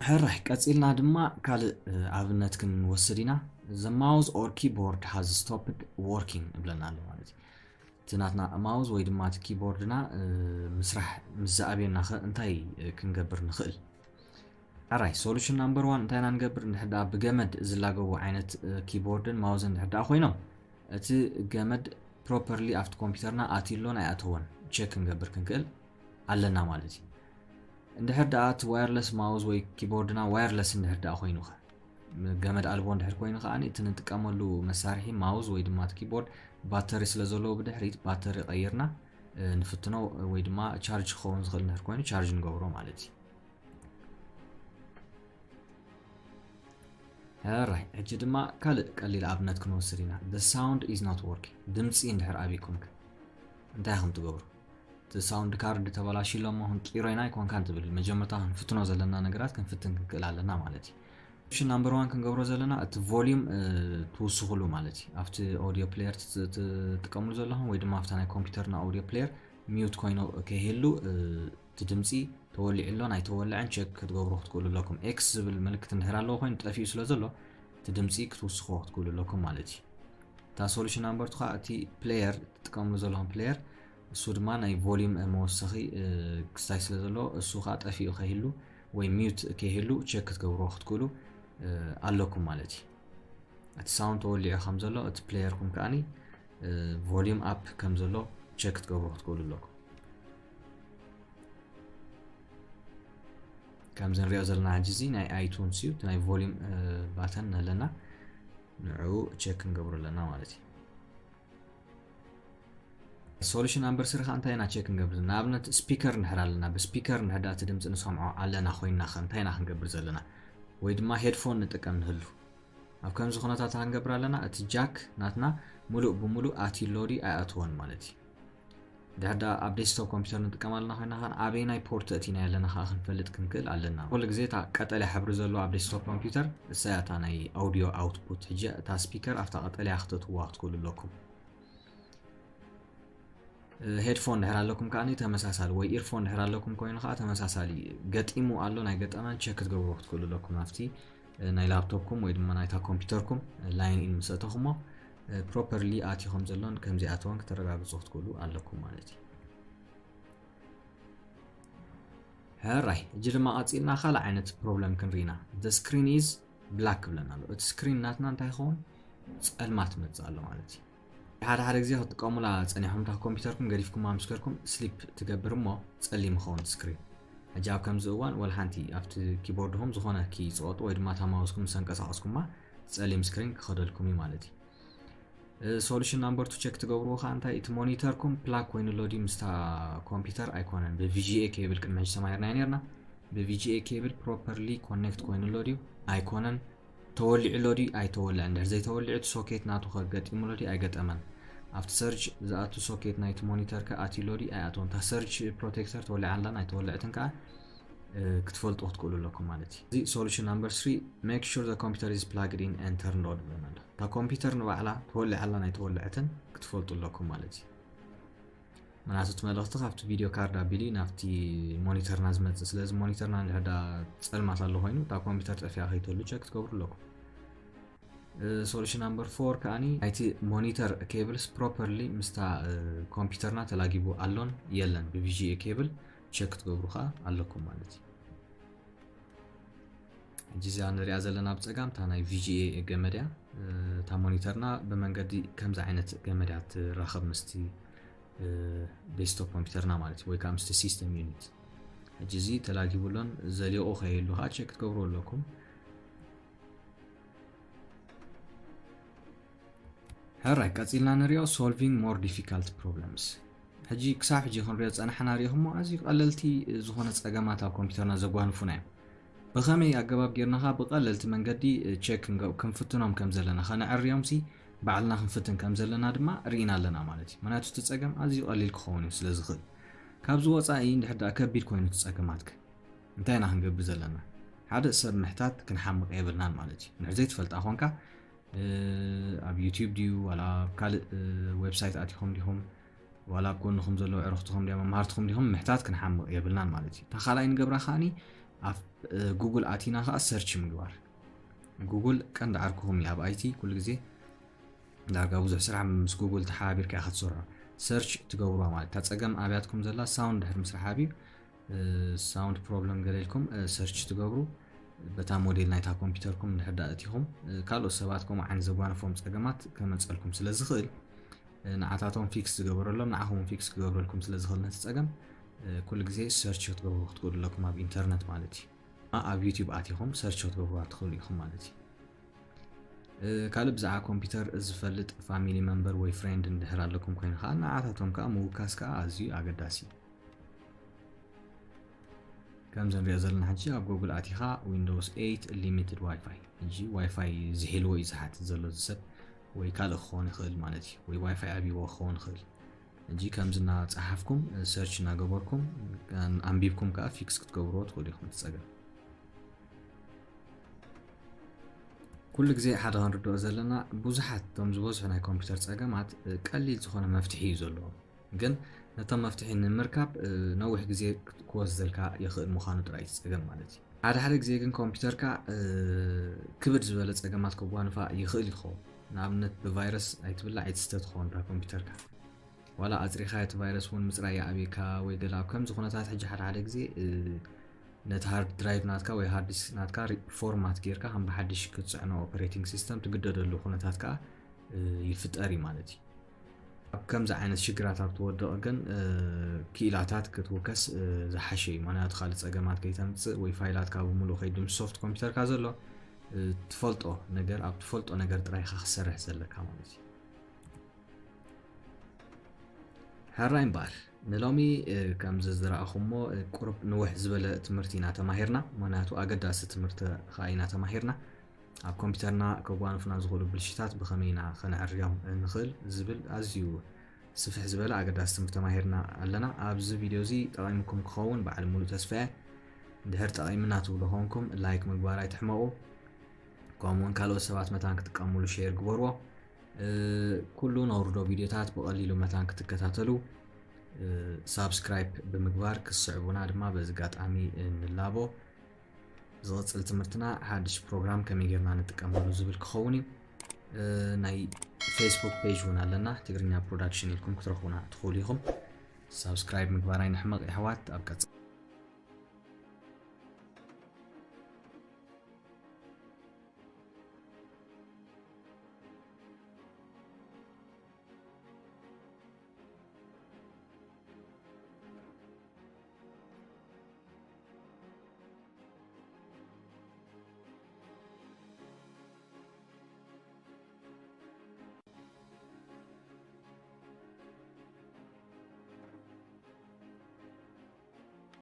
ሕራይ ቀፂልና ድማ ካልእ ኣብነት ክንወስድ ኢና። The mouse or keyboard has stopped working እብለና ኣሎ ማለት እዩ። እቲ ናትና ማውዝ ወይ ድማ እቲ ኪቦርድና ምስራሕ ምስ ዝኣብየና ኸ እንታይ ክንገብር ንኽእል? ሕራይ solution number one እንታይ ኢና ንገብር? እንድሕር ደኣ ብገመድ ዝላገቡ ዓይነት ኪቦርድን ማውዝን እንድሕር ደኣ ኮይኖም እቲ ገመድ properly ኣብቲ ኮምፒውተርና ኣትዩ ኣሎን ኣይኣተወን ቸክ ክንገብር ክንክእል ኣለና ማለት እዩ። እንድሕር ደኣ እቲ ዋየርለስ ማውዝ ወይ ኪቦርድና ዋየርለስ እንድሕር ደኣ ኮይኑ ኸ? ገመድ ኣልቦ እንድሕር ኮይኑ ከኣ እቲ ንጥቀመሉ መሳርሒ ማውዝ ወይ ድማ እቲ ኪቦርድ ባተሪ ስለ ዘለዎ ብድሕሪት ባተሪ ቀይርና ንፍትኖ ወይ ድማ ቻርጅ ክኸውን ዝኽእል እንድሕር ኮይኑ ቻርጅ ንገብሮ ማለት እዩ። ሕራይ ሕጂ ድማ ካልእ ቀሊል ኣብነት ክንወስድ ኢና። The sound is not working ድምፂ እንድሕር ኣብይኩም ከ እንታይ ኢኹም ትገብሩ? እቲ ሳውንድ ካርድ ተበላሽዩ ኣሎ እሞ ክንቅይሮ ኢና ኣይኮንካን ትብል። መጀመርታ ክንፍትኖ ዘለና ነገራት ክንፍትን ክንክእል ኣለና ማለት እዩ። ኦፕሽን ናምበር ዋን ክንገብሮ ዘለና እቲ volume ትውስኽሉ ማለት እዩ። ኣብቲ ኦዲዮ ፕሌየር ትጥቀምሉ ዘለኹም ወይ ድማ ኣብታ ናይ ኮምፒውተርና ኦዲዮ ፕሌየር ሚዩት ኮይኑ ከይህሉ እቲ ድምፂ ተወሊዑ ኣሎን ኣይተወልዐን ቸክ ክትገብሩ ክትክእሉ ኣለኩም። ኤክስ ዝብል ምልክት እንድሕር ኣለዎ ኮይኑ ጠፊኡ ስለ ዘሎ እቲ ድምፂ ክትውስኽዎ ክትክእሉ ኣለኩም ማለት እዩ። እታ solution number two ከዓ እቲ ፕሌየር ትጥቀምሉ ዘለኹም ፕሌየር እሱ ድማ ናይ volume መወሰኺ ክስታይ ስለ ዘለዎ እሱ ከዓ ጠፊኡ ከይህሉ ወይ ሚዩት ከይህሉ ቸክ ክትገብርዎ ክትክእሉ ኣለኩም ማለት እዩ። እቲ ሳውንድ ተወሊዑ ከም ዘሎ እቲ ፕሌየርኩም ከዓኒ volume up ከም ዘሎ ቸክ ክትገብሩ ክትክእሉ ኣለኩም። ከምዚ ንሪኦ ዘለና ሕጂ እዚ ናይ ኣይቱንስ እዩ። እቲ ናይ volume ባተን ኣለና ንዕኡ ቸክ ክንገብሩ ኣለና ማለት እዩ። Solution number three ከዓ እንታይ ኢና ቸክ ክንገብር? ንኣብነት ስፒከር እንድሕር ኣለና ብስፒከር እንድሕር እቲ ድምፂ ንሰምዖ ኣለና ኮይንና ከ እንታይ ኢና ክንገብር ዘለና? ወይ ድማ ሄድፎን ንጥቀም ንህሉ ኣብ ከምዚ ኩነታት ክንገብር ኣለና እቲ ጃክ ናትና ሙሉእ ብሙሉእ ኣትዩ ኣሎ ድዩ ኣይኣትወን ማለት እዩ። ድሕር ደኣ ኣብ ዴስክቶፕ ኮምፒውተር ንጥቀም ኣለና ኮይና ከን ኣበይናይ ፖርት እቲና ኣለና ከዓ ክንፈልጥ ክንክእል ኣለና። ኩሉ ግዜ እታ ቀጠልያ ሕብሪ ዘለዎ ኣብ ዴስክቶፕ ኮምፒውተር እሳ እያ እታ ናይ ኣውዲዮ ኣውትፑት። ሕጂ እታ ስፒከር ኣብታ ቀጠልያ ክትእትዋ ክትክእሉ ኣለኩም። ሄድፎን ድሕር ኣለኩም ከዓ ተመሳሳሊ ወይ ኢርፎን ድሕር ኣለኩም ኮይኑ ከዓ ተመሳሳሊ ገጢሙ ኣሎ ናይ ገጠመን ቸክ ክትገብሩ ክትክእሉ ኣለኩም ኣብቲ ናይ ላፕቶፕኩም ወይ ድማ ናይታ ኮምፒውተርኩም ላይን ኢን ምስ ኣተኹሞ ፕሮፐርሊ ኣትዩ ከም ዘሎን ከም ዘይኣተወን ክተረጋግፁ ክትክእሉ ኣለኩም ማለት እዩ። ሕራይ እጂ ድማ ቀፂልና ካልእ ዓይነት ፕሮብለም ክንርኢና። The screen is black ክብለና ኣሎ። እቲ ስክሪን ናትና እንታይ ይኸውን? ፀልማት መፅእ ኣሎ ማለት እዩ። ሓደ ሓደ ግዜ ክትጥቀሙላ ፀኒሕኩም እታ ኮምፒውተርኩም ገዲፍኩማ ምስ ከድኩም ስሊፕ ትገብር እሞ ፀሊም ይኸውን ስክሪን። ሕጂ ኣብ ከምዚ እዋን ወላ ሓንቲ ኣብቲ ኪቦርድኹም ዝኾነ ኪ ፅቐጡ ወይ ድማ እታ ማውስኩም ምስ ኣንቀሳቐስኩማ ፀሊም ስክሪን ክኸደልኩም እዩ ማለት እዩ። Solution number two ቸክ ትገብርዎ ከዓ እንታይ እቲ ሞኒተርኩም ፕላግ ኮይኑ ኣሎ ድዩ ምስታ ኮምፒውተር ኣይኮነን። ብ VGA ኬብል ቅድሚ ሕጂ ተማሂርናዮ ነርና። ብ VGA ኬብል ፕሮፐርሊ ኮኔክት ኮይኑ ኣሎ ድዩ ኣይኮነን፣ ተወሊዑ ኣሎ ድዩ ኣይተወልዐን። እንድሕር ዘይተወሊዑ እቲ ሶኬት ናቱ ከ ገጢሙ ኣሎ ድዩ ኣይገጠመን። ኣብቲ ሰርጅ ዝኣቱ ሶኬት ናይቲ ሞኒተር ከ ኣትዩ ኣሎ ድዩ ኣይኣተወን። እታ ሰርጅ ፕሮቴክተር ተወሊዓ ኣላን ኣይተወልዐትን ከዓ ክትፈልጡ ክትክእሉ ኣለኩም ማለት እዩ። እዚ solution number three make sure the computer is plugged in and turned on ይብለና ኣሎ። እታ ኮምፒውተር ንባዕላ ትወልዕ ኣላን ኣይተወልዐትን ክትፈልጡ ኣለኩም ማለት እዩ። ምክንያቱ እቲ መልእኽቲ ካብቲ ቪድዮ ካርድ ኣቢሉ ናብቲ ሞኒተርና ዝመፅእ። ስለዚ ሞኒተርና እንድሕር ዳ ፀልማት ኣሎ ኮይኑ እታ ኮምፒውተር ጠፊኣ ከይትህሉ ቸክ ክትገብሩ ኣለኩም። Solution number four ከዓኒ ናይቲ ሞኒተር ኬብልስ ፕሮፐርሊ ምስታ ኮምፒውተርና ተላጊቡ ኣሎን የለን ብ VGA ኬብል ቸክ ክትገብሩ ከዓ ኣለኩም ማለት እዩ። ሕጂ እዚኣ ንሪኣ ዘለና ብፀጋም እታ ናይ VGA ገመድ እያ። እታ ሞኒተርና ብመንገዲ ከምዚ ዓይነት ገመድ እያ ትራኸብ ምስቲ ዴስክቶፕ ኮምፒውተርና ማለት እዩ፣ ወይ ከዓ ምስቲ ሲስተም ዩኒት። ሕጂ እዚ ተላጊቡ ኣሎን ዘሊቑ ከይህሉ ከዓ ቸክ ክትገብሩ ኣለኩም። ሕራይ ቀፂልና ንሪኦ solving more difficult problems። ሕጂ ክሳብ ሕጂ ክንሪኦ ዝፀናሕና ሪኢኹሞ ኣዝዩ ቀለልቲ ዝኾነ ፀገማት ኣብ ኮምፒውተርና ዘጓንፉና እዮም። ብኸመይ ኣገባብ ጌርና ኸ ብቐለልቲ መንገዲ ቸክ ክንፍትኖም ከም ዘለና ከነዕርዮም ሲ ባዕልና ክንፍትን ከም ዘለና ድማ ርኢና ኣለና ማለት እዩ። ምክንያቱ እቲ ፀገም ኣዝዩ ቀሊል ክኸውን እዩ ስለ ዝኽእል። ካብዚ ወፃኢ እንድሕር ደኣ ከቢድ ኮይኑ እቲ ፀገማትክ እንታይ ኢና ክንገብር ዘለና? ሓደ ሰብ ምሕታት ክንሓምቕ የብልናን ማለት እዩ። እንድሕር ዘይትፈልጣ ኾንካ ኣብ ዩቲዩብ ድዩ ዋላ ኣብ ካልእ ዌብሳይት ኣቲኹም ዲኹም ዋላ ኣብ ጎንኹም ዘለዉ ዕርኽትኹም ድያ መምሃርትኹም ዲኹም ምሕታት ክንሓምቕ የብልናን ማለት እዩ። እታ ካልኣይ ንገብራ ከዓኒ ኣብ ጉግል ኣቲና ከዓ ሰርች ምግባር። ጉግል ቀንዲ ዓርክኹም እዩ ኣብ ኣይቲ። ኩሉ ግዜ ዳርጋ ብዙሕ ስራሕ ምስ ጉግል ተሓባቢርካ ኢኻ ትሰርሖ። ሰርች ትገብሩዋ ማለት እታ ፀገም ኣብያትኩም ዘላ ሳውንድ ድሕር ምስ ረሓብ እዩ። ሳውንድ ፕሮብለም ገለ ኢልኩም ሰርች ትገብሩ። በታ ሞዴል ናይታ ኮምፒውተርኩም እንድሕር ዳ እቲኹም፣ ካልኦት ሰባት ከምኡ ዓይነት ዘጓነፎም ፀገማት ከመፀልኩም ስለ ዝኽእል፣ ንዓታቶም ፊክስ ዝገበረሎም ንዓኹም ፊክስ ክገብረልኩም ስለ ዝኽእል ነቲ ፀገም፣ ኩሉ ግዜ ሰርች ክትገብሩ ክትክእሉ ኣለኩም ኣብ ኢንተርነት ማለት እዩ። ኣብ ዩቲዩብ ኣቲኹም ሰርች ክትገብሩዋ ትኽእሉ ኢኹም ማለት እዩ። ካልእ ብዛዕባ ኮምፒውተር ዝፈልጥ ፋሚሊ መንበር ወይ ፍሬንድ እንድሕር ኣለኩም ኮይኑ ከዓ ንዓታቶም ከዓ ምውካስ ከዓ ኣዝዩ ኣገዳሲ እዩ። ከምዚ ንሪኦ ዘለና ሕጂ ኣብ ጉግል ኣቲኻ ዊንዶውስ ኤይት ሊሚትድ ዋይፋይ፣ ሕጂ ዋይፋይ ዝሕልዎ እዩ ዝሓትት ዘሎ እዚ ሰብ፣ ወይ ካልእ ክኸውን ይኽእል ማለት እዩ፣ ወይ ዋይፋይ ኣብይዎ ክኸውን ይኽእል። ሕጂ ከምዚ እናፀሓፍኩም ሰርች እናገበርኩም ኣንቢብኩም ከዓ ፊክስ ክትገብርዎ ትኽእሉ ኢኹም እቲ ፀገም። ኩሉ ግዜ ሓደ ክንርድኦ ዘለና ብዙሓት እቶም ዝበዝሑ ናይ ኮምፒውተር ፀገማት ቀሊል ዝኾነ መፍትሒ እዩ ዘለዎም። ግን ነቶም መፍትሒ ንምርካብ ነዊሕ ግዜ ክወስደልካ ይኽእል ምዃኑ ጥራይ እቲ ፀገም ማለት እዩ። ሓደ ሓደ ግዜ ግን ኮምፒውተርካ ክብድ ዝበለ ፀገማት ከጓንፋ ይኽእል ይኸውን። ንኣብነት ብቫይረስ ኣይትብላዕ ኣይትስተ ትኸውን እታ ኮምፒውተርካ። ዋላ ኣፅሪኻ እቲ ቫይረስ እውን ምፅራይ ይኣብየካ ወይ ገለ ኣብ ከምዚ ኩነታት ሕጂ ሓደ ሓደ ግዜ ነቲ ሃርድ ድራይቭ ናትካ ወይ ሃርድ ዲስክ ናትካ ፎርማት ጌርካ ከም ብሓድሽ ክትፅዕኖ ኦፐሬቲንግ ሲስተም ትግደደሉ ኩነታት ከዓ ይፍጠር እዩ ማለት እዩ። ኣብ ከምዚ ዓይነት ሽግራት ኣብ ትወድቕ ግን ክኢላታት ክትውከስ ዝሓሸ እዩ። ምክንያቱ ካልእ ፀገማት ከይተምፅእ ወይ ፋይላትካ ብምሉእ ከይድምስሶ ኣብቲ ኮምፒውተርካ ዘሎ ትፈልጦ ነገር ኣብ ትፈልጦ ነገር ጥራይ ኢኻ ክትሰርሕ ዘለካ ማለት እዩ። ሕራይ እምበኣር ንሎሚ ከምዚ ዝረኣኹሞ ቁሩብ ንውሕ ዝበለ ትምህርቲ ኢና ተማሂርና። ምክንያቱ ኣገዳሲ ትምህርቲ ከዓ ኢና ተማሂርና። ኣብ ኮምፒውተርና ከጓንፉና ዝኽእሉ ብልሽታት ብኸመይ ኢና ከነዕርዮም ንኽእል ዝብል ኣዝዩ ስፍሕ ዝበለ ኣገዳሲ ትምህርቲ ተማሂርና ኣለና። ኣብዚ ቪድዮ እዚ ጠቒምኩም ክኸውን በዓል ሙሉእ ተስፋ እየ። እንድሕር ጠቒምና ትብሉ ኾንኩም ላይክ ምግባር ኣይትሕመቑ። ከምኡውን ካልኦት ሰባት መታን ክጥቀሙሉ ሼር ግበርዎ። ኩሉ ነውርዶ ቪድዮታት ብቐሊሉ መታን ክትከታተሉ ሳብስክራይብ ብምግባር ክስዕቡና ድማ በዚ ኣጋጣሚ ንላቦ። ዝቕፅል ትምህርትና ሓድሽ ፕሮግራም ከመይ ጌርና ንጥቀመሉ ዝብል ክኸውን እዩ። ናይ ፌስቡክ ፔጅ እውን ኣለና፣ ትግርኛ ፕሮዳክሽን ኢልኩም ክትረኽቡና ትኽእሉ ኢኹም። ሳብስክራይብ ምግባር ኣይንሕመቕ የሕዋት። ኣብ ቀፃሊ